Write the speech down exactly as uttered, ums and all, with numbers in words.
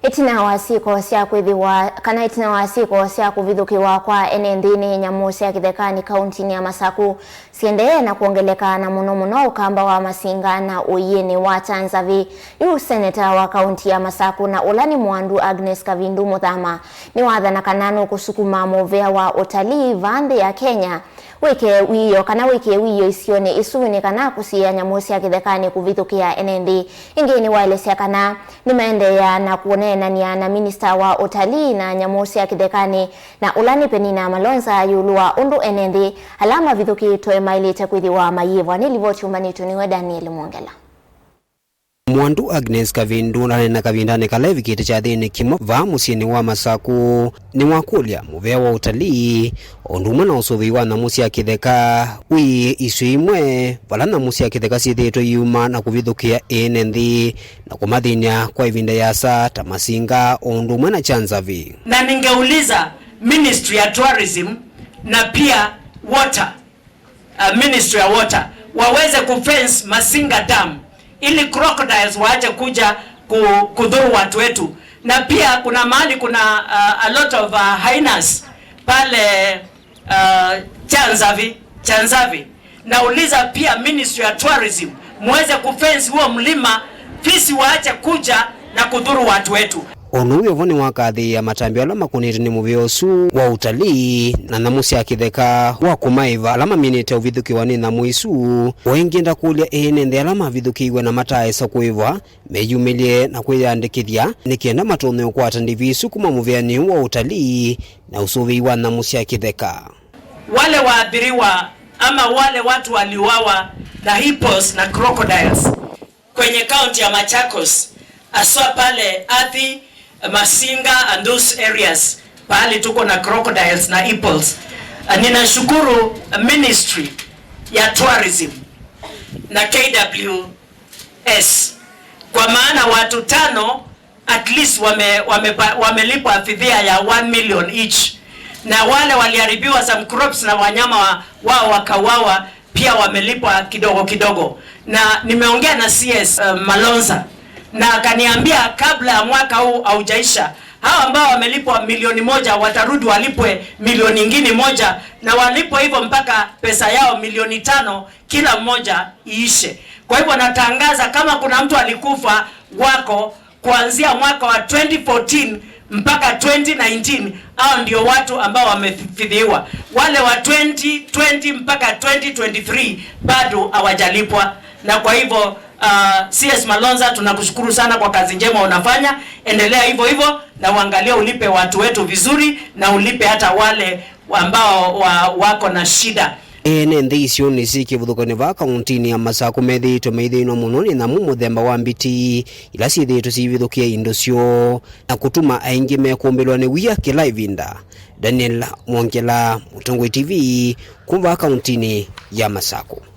Ĩtina wa syĩko sya kwĩthĩwa, kana ĩtina wa syĩko sya kũvithũkĩwa kwa ene nthĩ nĩ nyamũ sya kĩthekanĩ kauntinĩ ya Masaku, siendee na kwongeleka, na mũno mũno ũkamba wa masinga na ũiĩnĩ wa kya nzavĩ. Yu seneta wa kaunti ya Masaku na ũla nĩ Mwandu Agnes Kavindu Mũthama nĩwathana kana nũkũsukuma mũvea wa ũtalii va nthĩ ya Kenya wĩke wĩoo, kana wĩkĩe wĩoo isionĩ isu nĩ kana kũsiĩĩa nyamũ sya kĩthekanĩ kũvithũkĩa ene nthĩ. Ĩngĩ nĩwaelesya kana nĩmaendeea na kũneenany'a na minista wa ũtalii na nyamũ sya kĩthekanĩ, na ũla nĩ Penina Malonza, ĩũlũ wa ũndũ ene nthĩ ala mavithũkĩtwe maĩlĩte kwĩthĩwa mayĩvwa. Nĩ livoti ũmbanĩtwe nĩwe Daniel Mwongela. Mwandu Agnes Kavindu, ũnaneena kavindanĩ kala evikĩte kyathĩnĩ kĩmwe vaa mũsyĩnĩ wa Masaku, nĩwakũlya mũvea wa ũtalii o ũndũ ũmwe na ũsũvĩi wa nyamũ sya kĩtheka wĩĩ isio imwe vala nyamũ sya kĩtheka syĩthĩĩtwe iuma na kũvithũkĩa ene nthĩ na kũmathĩny'a kwa ĩvinda yĩasa, ta masinga o ũndũ ũmwe na kya nzavĩ. Na ningeuliza Ministry ya Tourism na pia Water, uh, Ministry ya Water waweze kufence Masinga Dam ili crocodiles waache kuja ku-, kudhuru watu wetu. Na pia kuna mahali kuna, uh, a lot of, uh, hyenas pale, uh, Chanzavi, Chanzavi. Nauliza pia Ministry ya Tourism muweze kufence huo mlima, fisi waache kuja na kudhuru watu wetu. O na ũu wĩ o vo, nĩwakathĩĩa matambya ala makũnĩtwe nĩ mũvĩa ũsu wa ũtalii na nyamũ sya kĩtheka wa kũmaĩva ala maminĩte ũvithũkĩwa nĩ nyamũ isu. O ĩngĩ ndakũlya ene nthĩ ala mavithũkĩiwe na mataaĩsa kũĩvwa meyumĩlye na kwĩyandĩkĩthya nĩ kenda matonye ũkwata ndĩvi isu kuma mũvĩanĩ ũũ wa ũtalii na ũsũvĩi wa nyamũ sya kĩtheka. Wale waathiriwa ama wale watu waliuawa na hippos na crocodiles kwenye kaunti ya Machakos, haswa pale Athi, Masinga and those areas, pahali tuko na crocodiles na hippos. Ah, ninashukuru Ministry ya Tourism na K W S, kwa maana watu tano at least wame-, wamepa-, wamelipwa fidia ya one million each, na wale waliharibiwa some crops na wanyama wa-, wao wakauawa, pia wamelipwa kidogo kidogo. Na nimeongea na C S, uh, Malonza, na akaniambia kabla ya mwaka huu haujaisha, hao ambao wamelipwa milioni moja watarudi walipwe milioni ingine moja, na walipwe hivyo mpaka pesa yao milioni tano kila mmoja iishe. Kwa hivyo natangaza, kama kuna mtu alikufa wako kuanzia mwaka wa twenty fourteen mpaka twenty nineteen, hao ndio watu ambao wamefidhiwa. Wale wa twenty twenty mpaka twenty twenty-three bado hawajalipwa. Na kwa hivyo, uh, C S Malonza, tunakushukuru sana kwa kazi njema unafanya. Endelea hivyo hivyo, na uangalie ulipe watu wetu vizuri, na ulipe hata wale ambao wa-, wako na shida. Ene nthĩ isionĩ syĩ kĩvathũkany'o vaa kauntinĩ ya Masaku methĩĩtwe maithĩnwa mũno nĩ nyamũ mũthemba wa mbiti, ila syĩthĩĩtwe syĩvithũkĩa indo syoo na kũtuma aingĩ mekũmbĩlwa nĩ wia kĩla ĩvinda. Daniel Mwongela, Mũtongoi T V, kuma vaa kauntinĩ ya Masaku.